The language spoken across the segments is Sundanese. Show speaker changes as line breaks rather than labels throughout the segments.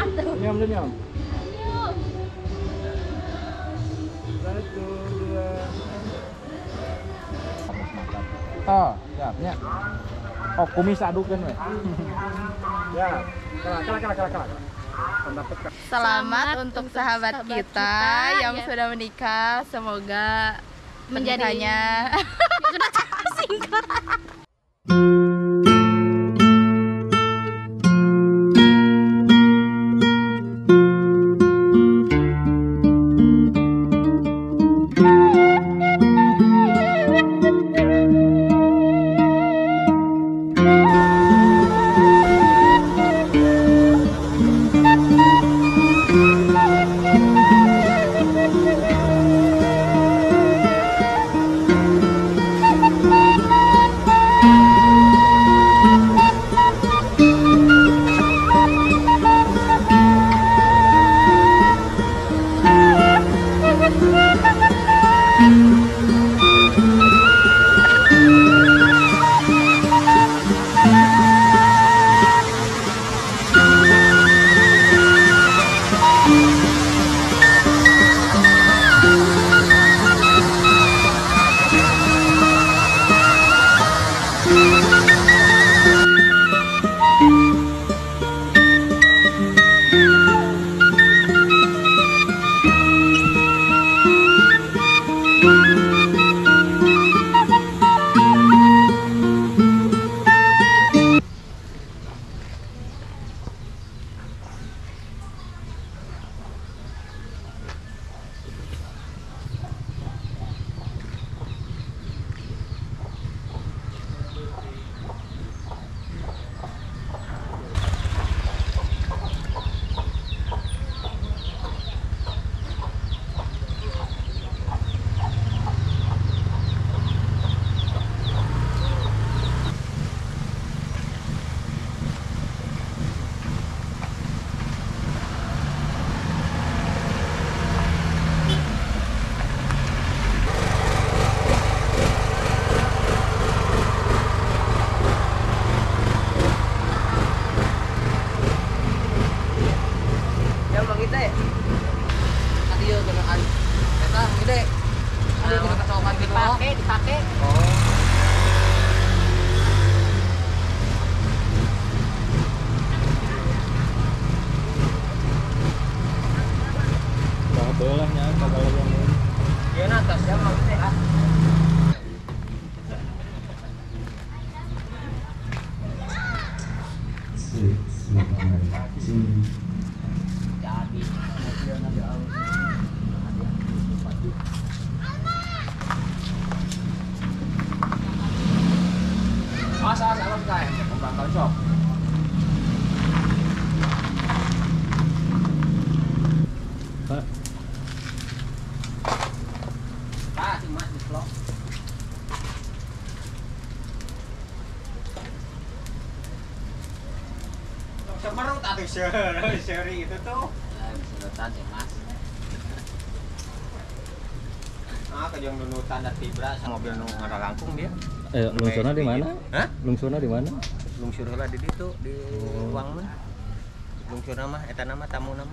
Atuh.
Senyum, senyum.
Senyum.
1, 2. Oh, siap nya. Oh, kumis adukeun we. Ya, kalah.
Selamat untuk sahabat kita yang sudah menikah, semoga menjadinya
sudah singkat. Dipakai.
Oh.
Udah bolehnya kalau yang ini.
Ya atas ya mau teh ah.
Jadi.
Pak.
Pak, si Mas di vlog.
Semerut atau seri itu tuh.
Semerutan sih Mas.
Ah, kejong nunutan dan fibra sama mobil nu ngaralangkung dia.
Lungsurna di mana?
Hah?
Lungsurna di mana?
Lungsur heula di ditu di ruang mah. Lungsurna mah eta nama tamu nama.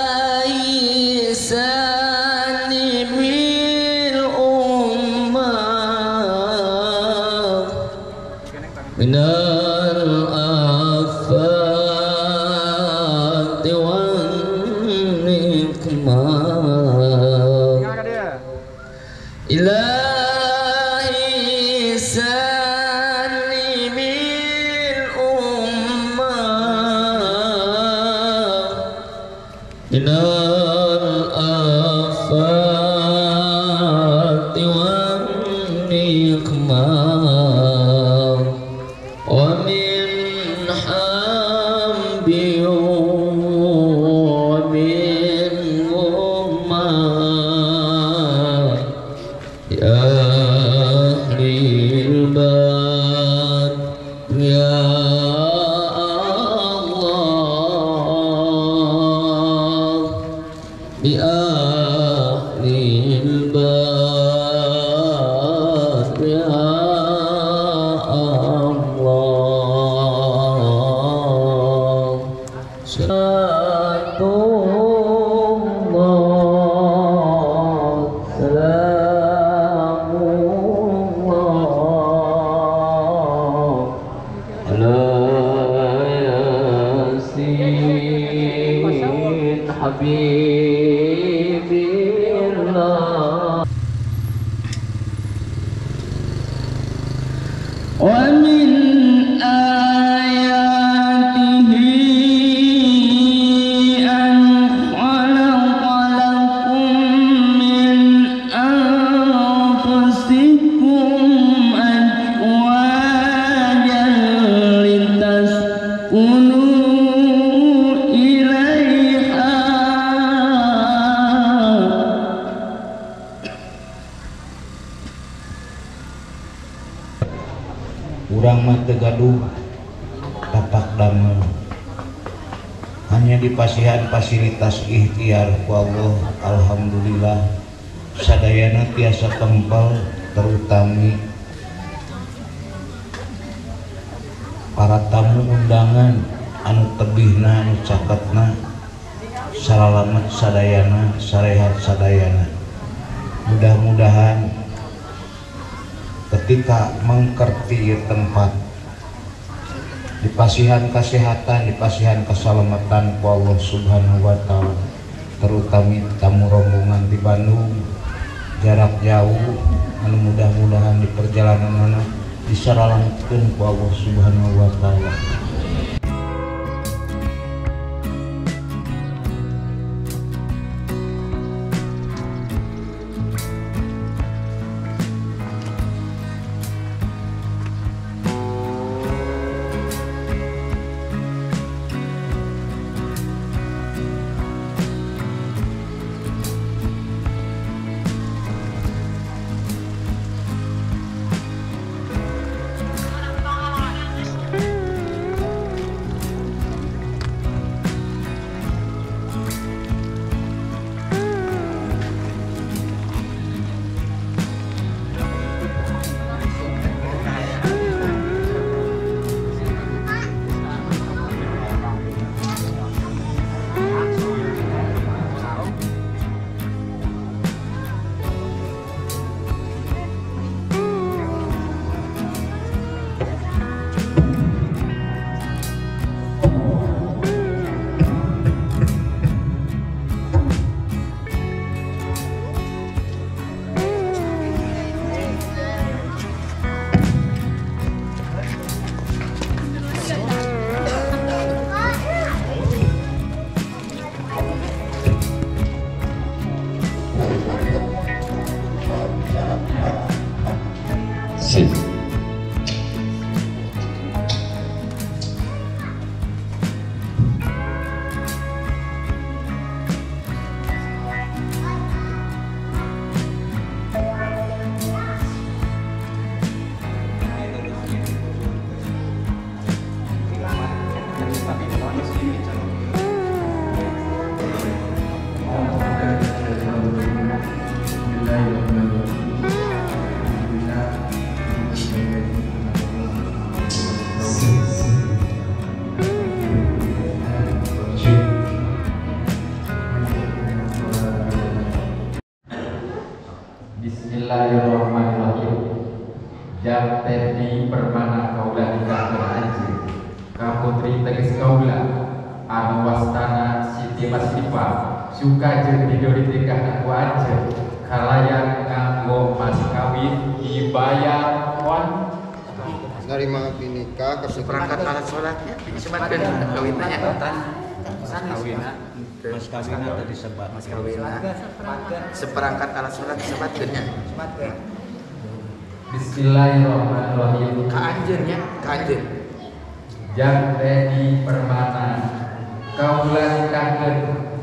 إلهي سالم الأمة من الآفات والنقمة. إلهي سالم الأمة من الآفات Salamullah ala Yasin Habibillah. ومن آياته أن خلق لكم من أنفسكم أزواجا لتسكنوا إليها
Urang mah teu gaduh tapak damel, hanya dipasihan fasilitas ikhtiar ku Allah. Alhamdulillah sadayana tiasa tempel, terutami para tamu undangan anu tebihna anu caketna salalamet sadayana sarehat sadayana. Mudah-mudahan ketika mengkerti tempat dipasihan kesehatan, dipasihan keselamatan ku Allah Subhanahu wa Ta'ala, terutama tamu rombongan di Bandung jarak jauh anu mudah-mudahan di perjalanan mana disalametkeun ku Allah Subhanahu wa Ta'ala.
Bismillahirrahmanirrahim. Jam Teddy Permana kaula nikah anjeun ka putri teges kaula anu wastana Siti Masrifa suka jeung ridho ditikahna ku anjeun kalayan nganggo mas kawin dibayar kon
nerima abdi nikah ke
seperangkat alat sholatnya disebatkeun kawinna nya
mas kawinna tadi sebat
mas kawinna seperangkat alat sholat disebatkeun nya.
Bismillahirrahmanirrahim.
Ka anjeun nya, ka anjeun.
Jang Teddy Permana kaula nikahkeun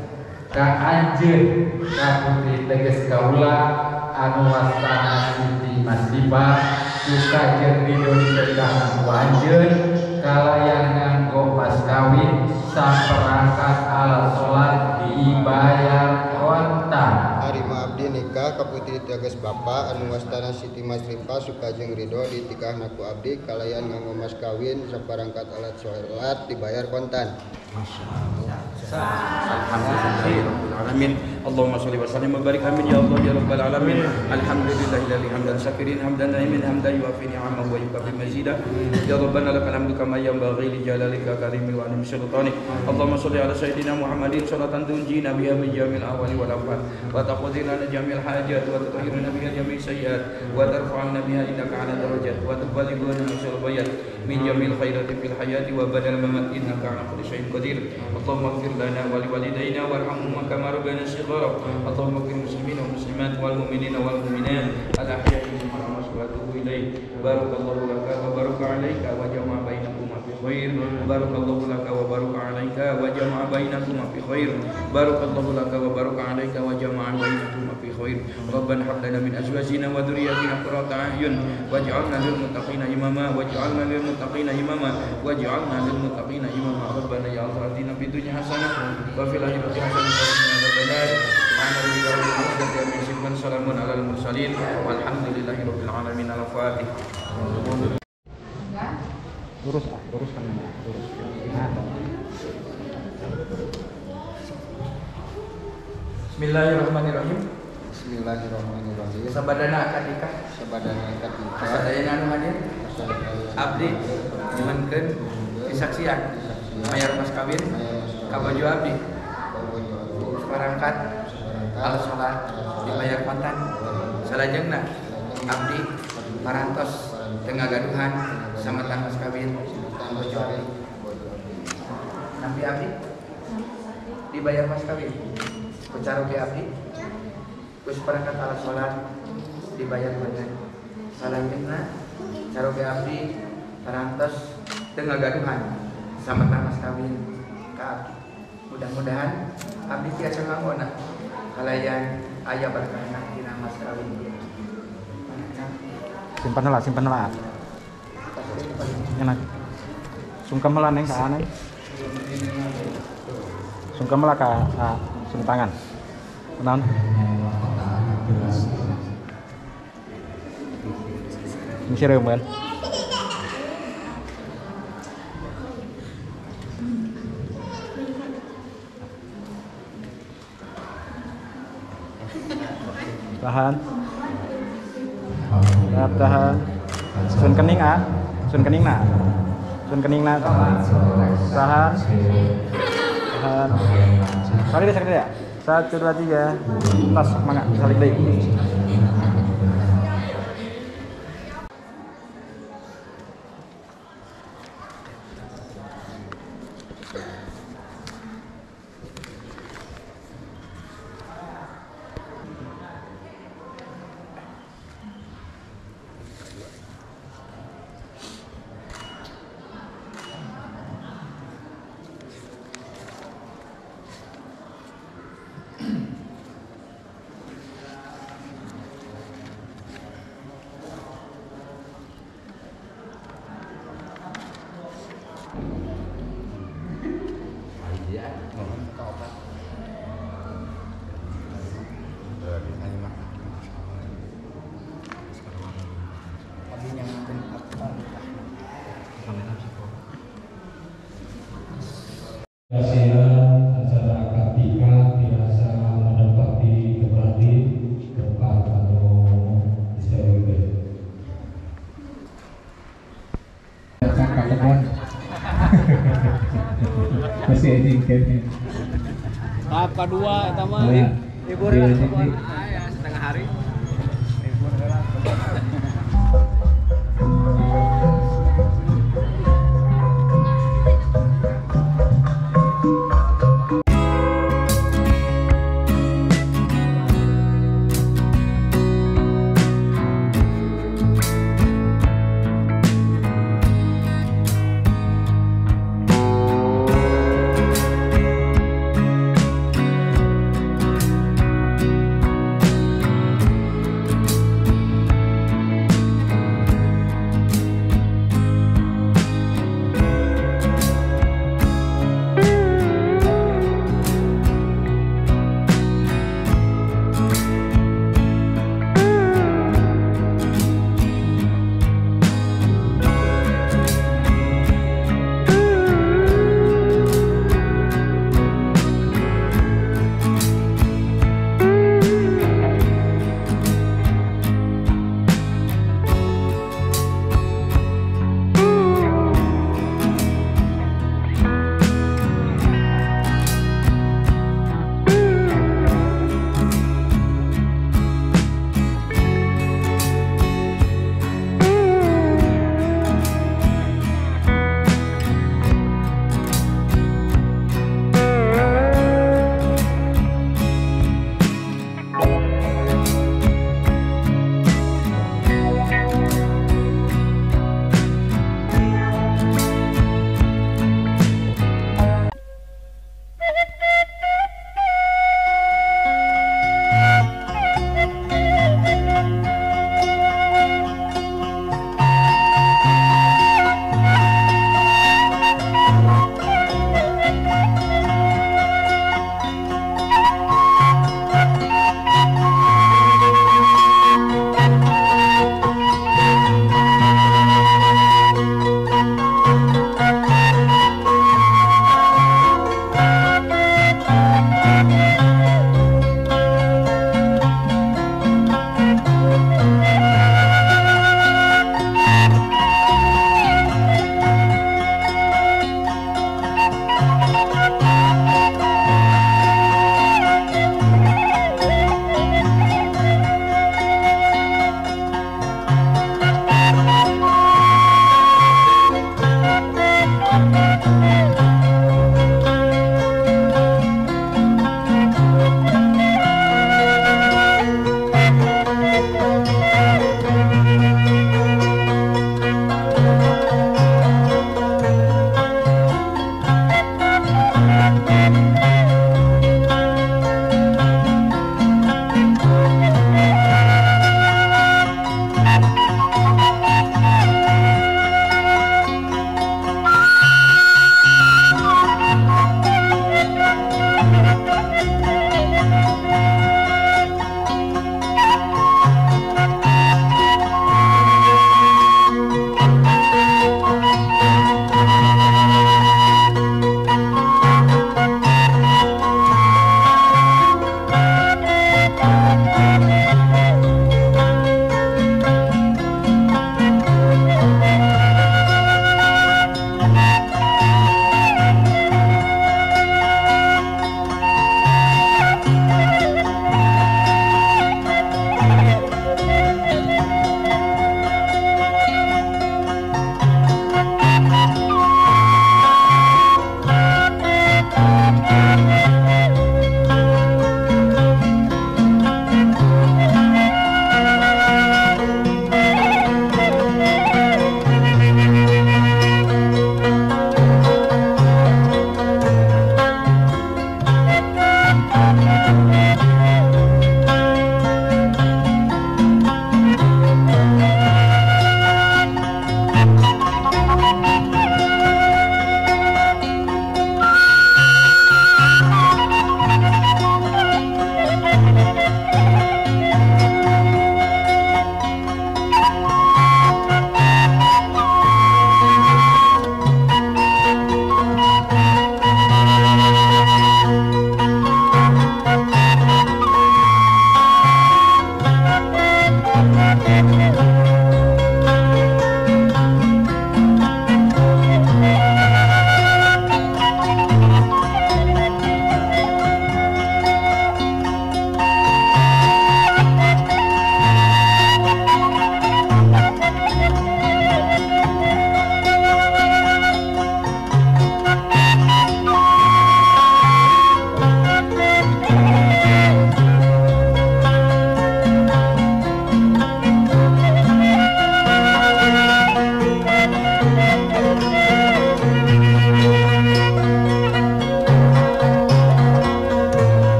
ka anjeun ka putri teges kaula anu wastana Siti Masrifa suka jeung ridho dinikahna ku anjeun kalayan nganggo mas kawin saperangkat alat sholat dibayar kontan.
Tarima abdi nikah ka putri tegas bapa anu wastana Siti Masrifa suka jeung Ridho ditikahna ku abdi kalayan nganggo mas kawin saparangkat alat salat dibayar kontan.
Alhamdulillahirabbil alamin. Allahumma shalli wa sallim wa barik amin ya Allah ya rabbal alamin. Alhamdulillahilladzi hamdan syakirin hamdan naimin hamdan yuafi ni'amahu wa yukafi mazidah. Ya rabbana lakal hamdu kama yanbaghi li jalalika karimil wa alim sultanik. Allahumma shalli ala sayidina Muhammadin salatan tunjina biha min jamil ahwali wal afat wa taqdi lana jamil hajat wa tutahhiruna biha jamil sayyiat wa tarfa'una biha innaka ala darajat wa tuballighuna aqsal bayat min jamil khairati fil hayati wa badal mamat innaka ala kulli syai'in qadir. Allahumma ighfir lana wa liwalidayna warhamhuma kama rabbayana shighara. Allahumma ighfir muslimina wal muslimat wal mu'minina wal mu'minat al ahya'i minhum wal amwat wa atubu ilaik. Barakallahu laka wa baraka alaika wa jama'a bainakuma fi khair. Barakallahu laka wa baraka alaika wa jama'a bainakuma fi khair. Barakallahu laka wa baraka alaika wa jama'a bainakuma fi khair. Rabbana hab lana min azwajina wa dhurriyyatina qurrata a'yun waj'alna lil muttaqina imama waj'alna lil muttaqina imama waj'alna lil muttaqina imama. Rabbana ya Allah atina fid dunya hasanah wa fil akhirati hasanah wa qina adzabannar. Subhana rabbika rabbil izzati amma yasifun, salamun alal mursalin, walhamdulillahi rabbil alamin. Al-Fatihah.
Lurus ah, lurus kan, lurus. Nah.
Bismillahirrahmanirrahim.
Bismillahirrahmanirrahim.
Sabadana akad nikah.
Sabadana akad nikah.
Sadayana anu hadir. Abdi nyuhunkeun disaksian mayar mas kawin ka baju abdi. Saparangkat alat salat dibayar kontan. Salajengna abdi parantos teu ngagaduhan sametan mas kawin baju abdi. Nampi abdi dibayar mas kawin. Ku caroge abdi ku saperangkat alat salat dibayar kontan. Salajengna caroge abdi parantos teu ngagaduhan sametan mas kawin ka abdi. Mudah-mudahan abdi tiasa nganggona kalayan aya berkahna dina mas kawin ieu.
Simpan lah, simpan lah. Enak. Sungkem lah neng ka neng. Sungkem lah ka sung tangan. Kenaon? Ini sireum kan? Tahan. Tetap tahan. Sun kening ah. Sun kening na. Sun kening na. Tahan. Tahan. Sekali deh, sekali deh ya. 1 2 3. Tas mangga salik deui.
Acara akad nikah biasa menempati kembali tempat atau istilah. Masih ini kayaknya.
Tahap kedua, eta mah libur setengah hari.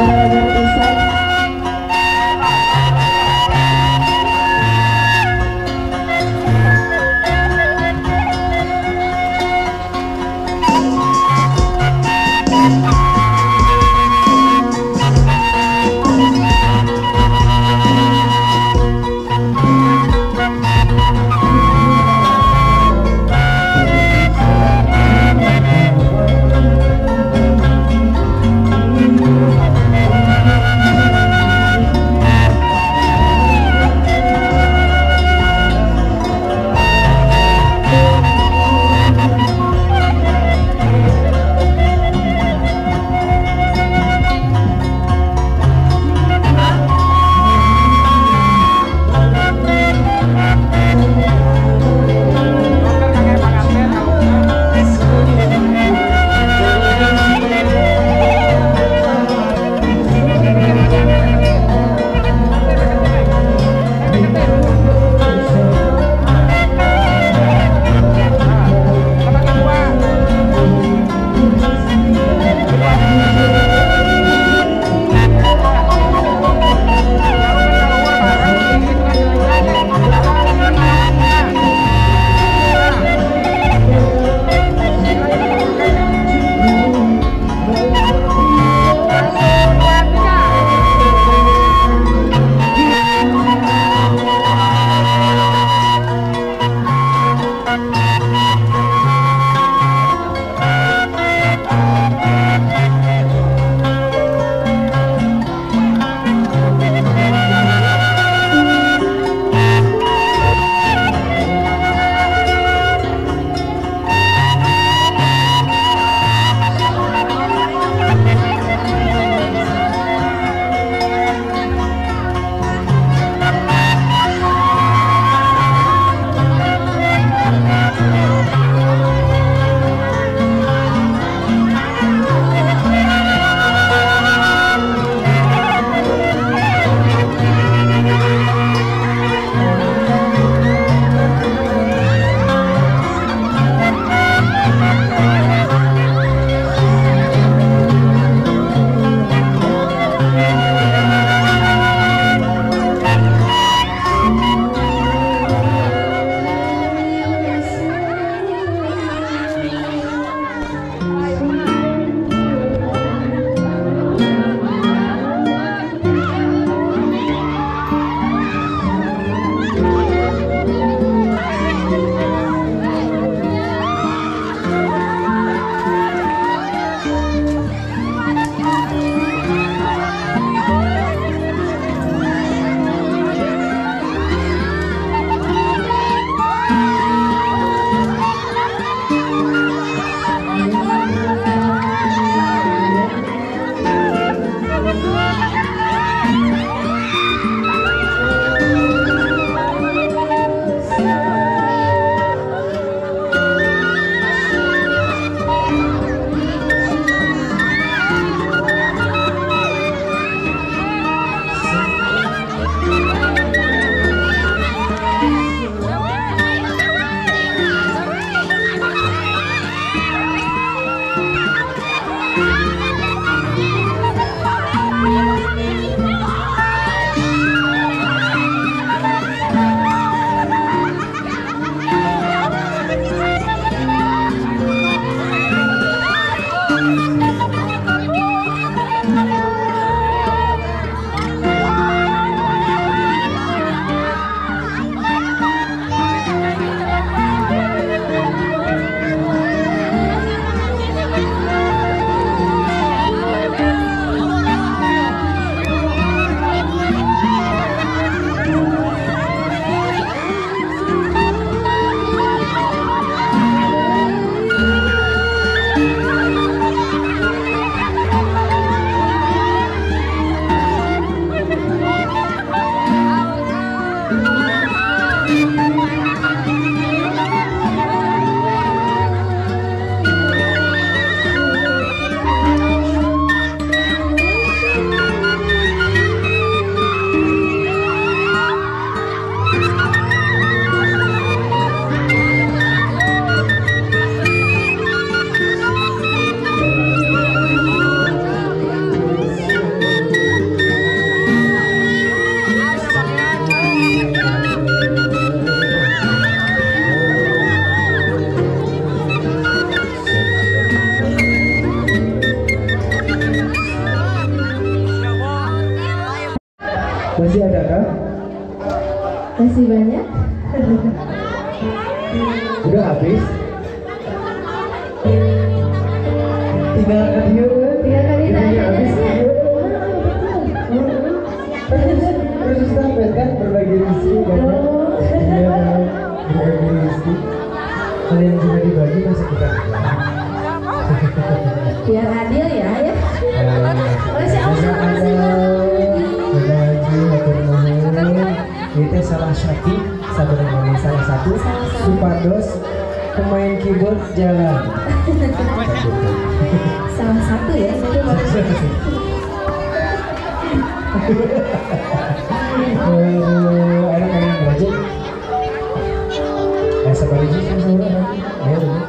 Gara-gara pisan.
Masih ada kah?
Masih banyak?
Udah habis? Tinggal ke dia,
tinggal ke dia
habis. Terus sampai kan berbagi rezeki kan? Iya, berbagi rezeki. Kalian juga dibagi masih kita.
Biar adil ya, ya. Masya Allah, makasih
Itu salah satu, sebenarnya salah satu supados pemain keyboard jalan.
Salah satu ya.
Ada kalian belajar? Sekali lagi sama ya udah.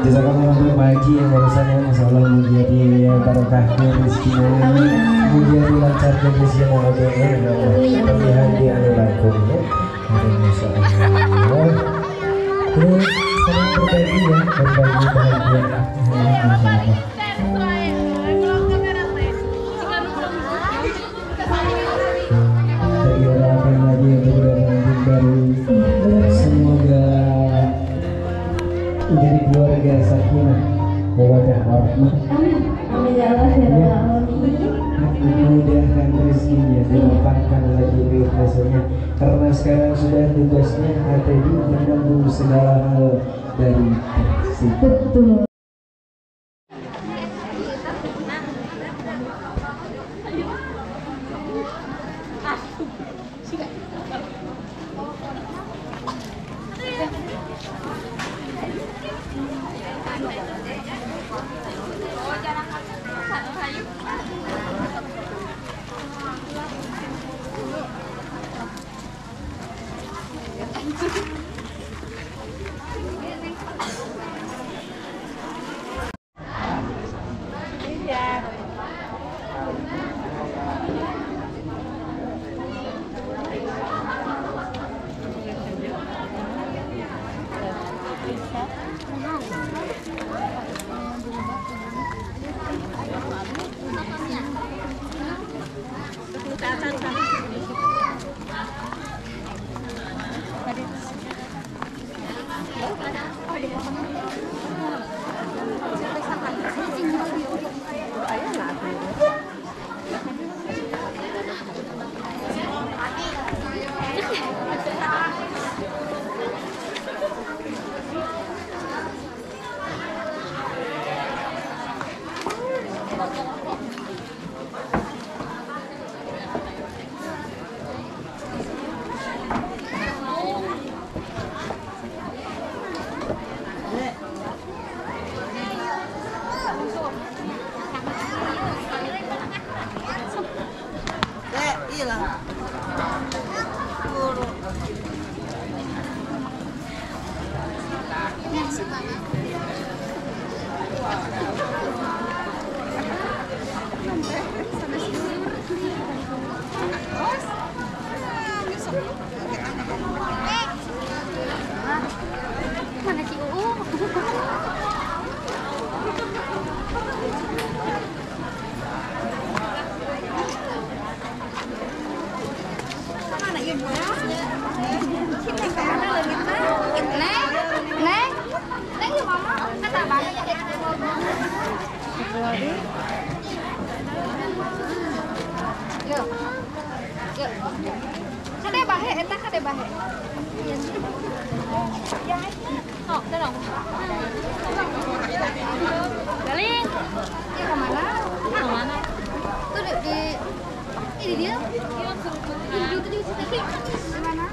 Jazakallah untuk Pak Haji yang barusan ya, Masya Allah menjadi barokahnya rezekinya, menjadi lancarnya rezekinya oke ya, kelebihan di anu langkung ya, Masya Allah. Terus saling berbagi ya, berbagi bahagia. Masya Allah. Tergerakkan lagi untuk pengantin baru, semoga menjadi keluarga sakinah, mawaddah warahmah.
Amin. Amin ya Allah ya Rabbal alamin.
Dimudahkan rezekinya, dilapangkan lagi keikhlasannya. Karena sekarang sudah tugasnya HTD menanggung segala hal dari si.
Betul.
Mana si Uu? Mana ieu Neng, neng, neng yuk mama, kata abang. Yuk, yuk. Kade bahe, eta kade bahe. Oh, tolong. Galing. Ya kemana? Kemana? Tuh di ini dia. Di itu di situ. Di mana?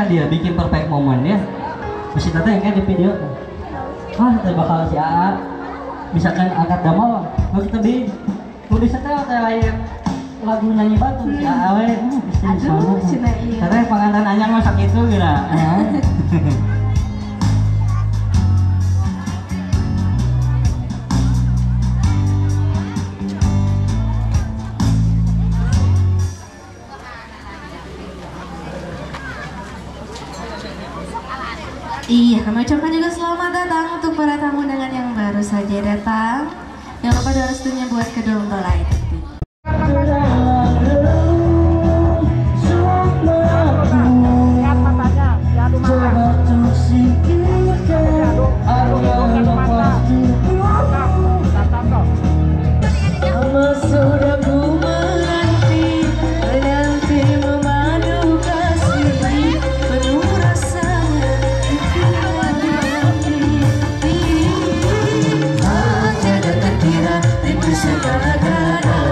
Dia bikin perfect moment ya. Mesti tante yang kayak di video. Ah, teh bakal si AA. Misalkan angkat damel, mau kita bi. Tulis teh teh lain lagu nyanyi batu si AA we.
Aduh, cina iya.
Teteh pengantin anyar mah sakitu geura.
Iya, kami ucapkan juga selamat datang untuk para tamu undangan yang baru saja datang. Jangan lupa doa restunya buat kedua mempelai.
Segala-galanya.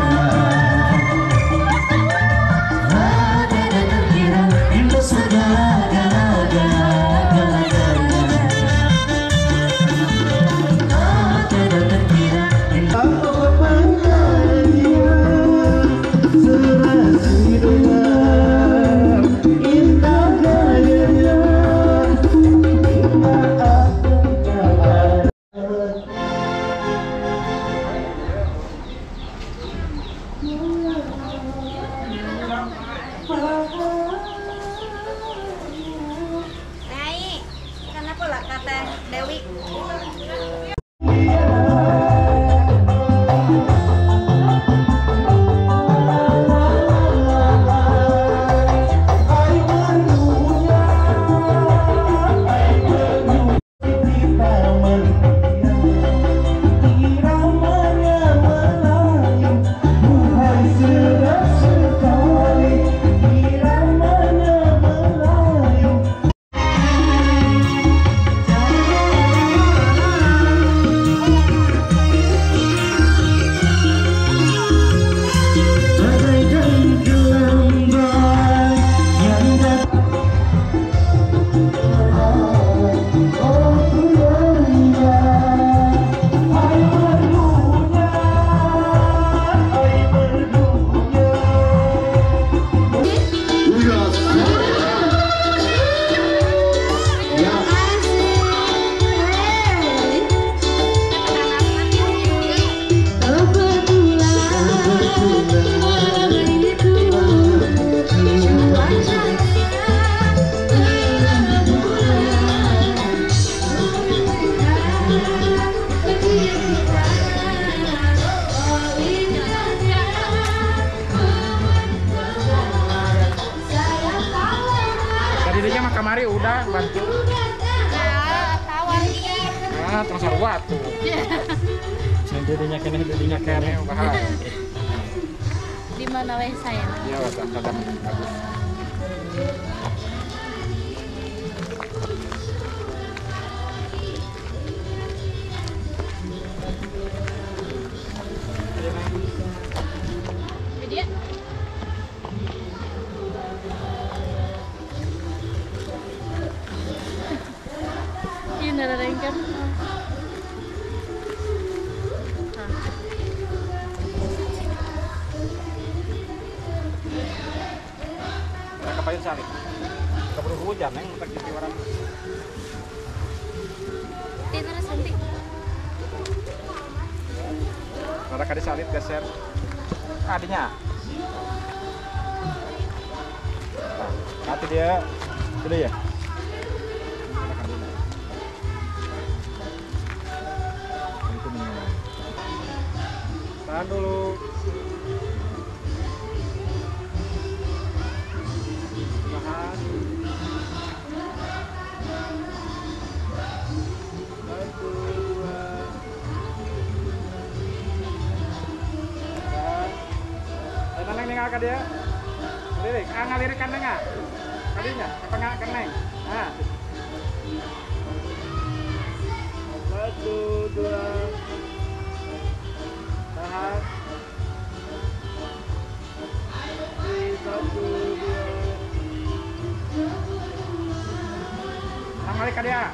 Tadi dia mah kamari udah bantu.
Ya, tawar ieu.
Ah, tong sarua tuh.
Didinya keneh
bahaya.
Di mana weh saya?
Iya, kadang bagus.
Dia. Ini nararengkan.
Kapayun salib. Keburu hujan neng mentak jadi orang.
Itu nanti.
Rada kadi salib geser. Adinya. Nah, nanti dia sudah ya. Tahan dulu. Tahan. 1, 2. Tahan. Neng ninggal ka dia. Lirik, ah ngalirik kan neng ah. Kadinya, ketengah ke neng. Nah. 1, 2. Tahan. 1, 2. Nang balik ka dia.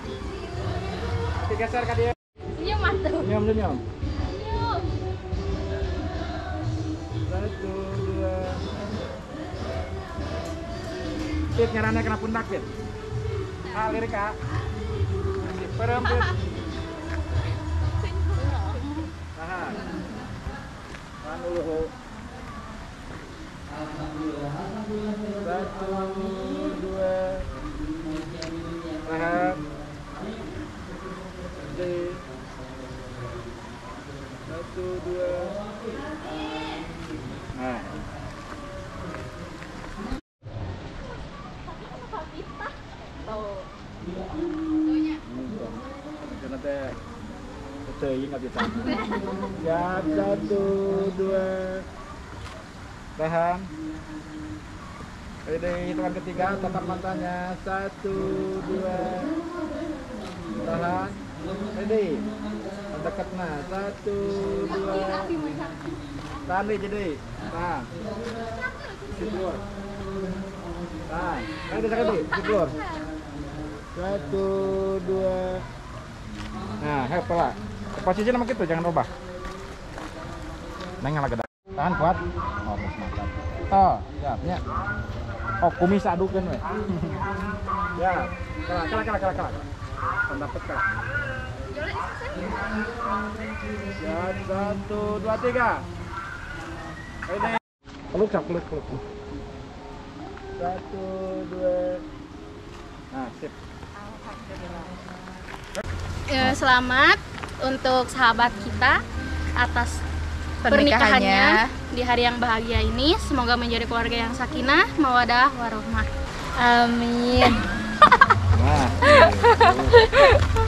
Nanti geser ka dia.
Senyum atuh.
Senyum, senyum.
Senyum.
1, 2. Pit nyarannya kena pundak, Pit. Ah, lirik ah. Masih perem, Pit. Tahan. Tahan dulu. 1, 2. Tahan. 1, 2. Nah. Siap, 1, 2. Tahan. Ini hitungan ketiga, tetap matanya. 1, 2. Tahan. Ready. Dekat nah. 1, 2. Tahan nih jadi. Tahan. Isi keluar. Tahan. Ready, sekali. Isi keluar. 1, 2. Nah, help lah. Posisi nama gitu, jangan robah. Neng lagi tahan kuat. Oh, mantap. Oh, siap nya. Oh, kumis adukeun we. Ya, kalah kalah kalah kalah. Dapat kalah. Ya, 1, 2, 3. Ini peluk, peluk, peluk. 1, 2. Nah, sip.
Selamat untuk sahabat kita atas pernikahannya di hari yang bahagia ini. Semoga menjadi keluarga yang sakinah, mawadah, warohmah.
Amin.
Nah, gitu.